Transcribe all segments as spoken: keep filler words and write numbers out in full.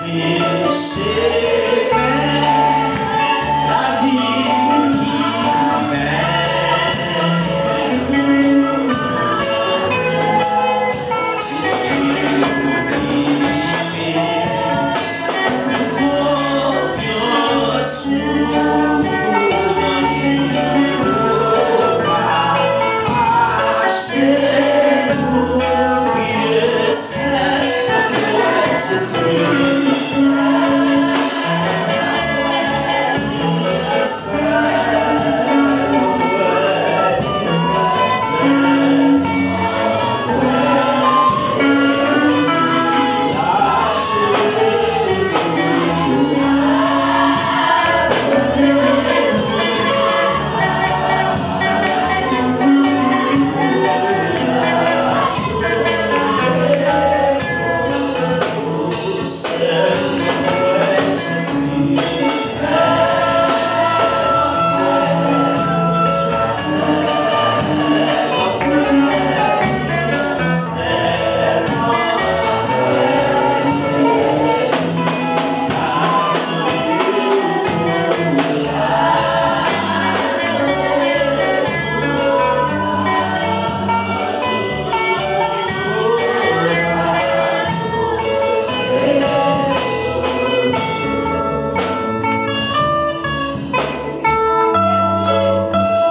Chemen lavi ki mennen nou konfyans nou pa mache pou pye sèl Jezi.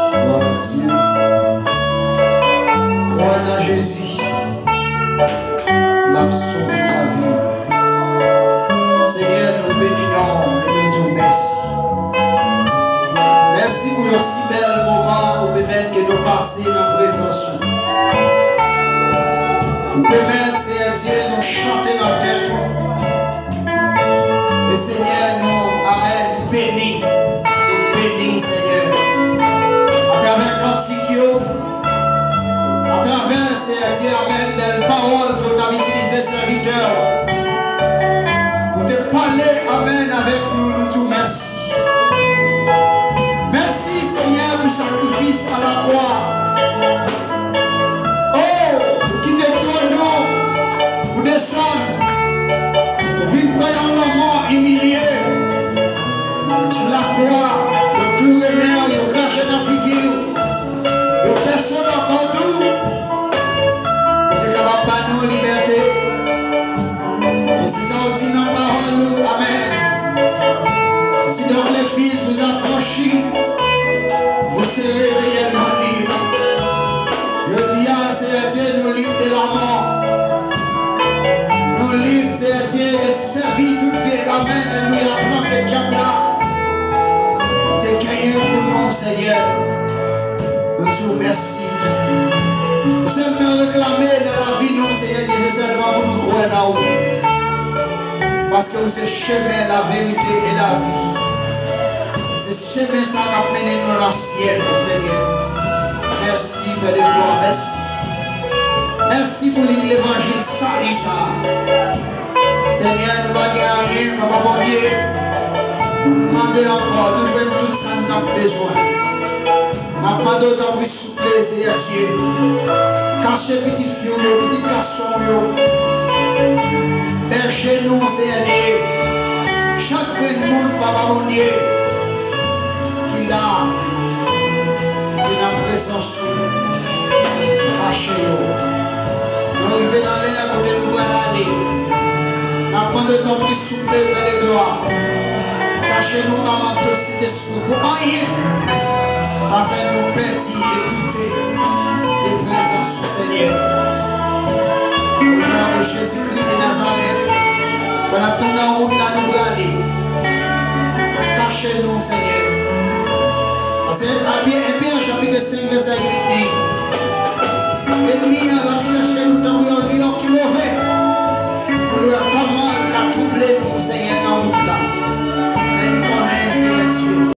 Glwa a Dye. Kwè nan Jezi, l ap sove lavi w. Senyè, nou beni non w e nou di w mèsi. Mèsi pou yon si bèl moman ou pèmèt ke nou pase nan prezans ou. Ou pèmèt, Senyè Dye, nou chante nan tèt ou. E Senyè, nou, amèn, beni. Nou beni, Senyè. Atravè kantik yo, atravè, Senyè Dye, amèn, bèl pawòl ke w t ap itilize sèvitè w. Ou te pale, amèn, avèk nou, nou di w mèsi. Mèsi, Senyè, pou sakrifis a lakwa. O, ou kite twòn ou, ou desann, ou vin pran yon lanmò imilye. Sou lakwa, yo kloure men w, yo krache nan figi w, yo pèse babòt ou, pou te kapab ba nou libète. E se sa w di nan pawòl ou, amèn. Si donc le Fils vous affranchit, vous serez réellement libres. Jodi a, Senyè Dye, nou lib de lamò. Nou lib, Senyè Dye, de sèvi tout vye, amèn, alelouya, plan ke dyab la te genyen pou nou, Senyè. Nou di w mèsi. Nou sèlman reklame nan lavi nou, Senyè Dye, se sèlman pou nou kwè nan ou. Paske ou se chemen, laverite e lavi. Se chemen sa k ap mennen nou nan syèl, Senyè. Mèsi, Pè de glwa, mèsi. Mèsi pou li levanjil sali sa a. Senyè, nou pa gen anyen, Papa Bondye, pou n mande ankò, nou jwenn tout sa n ap bezwen. N ap mande w, tanpri, souple, Senyè Dye. Kache pitit fi w yo, pitit gason w yo. Bèje nou, Senyè Dye. Chak grenn moun, Papa Bondye, ki la, ki nan prezans ou, kache yo. Nou rive nan lè kote nou pral ale. N ap mande w, tanpri, souple, Pè de glwa. Kache nou nan manto Sentespri. Pou anyen pa fè nou pèdi e doute de prezans ou, Senyè. O non de Jezikri de Nazarèt, pandan nou nan wout la nou prale, kache nou, Senyè. Paske Ebyen, Ebyen chapit senk vèsè uit di, ènmi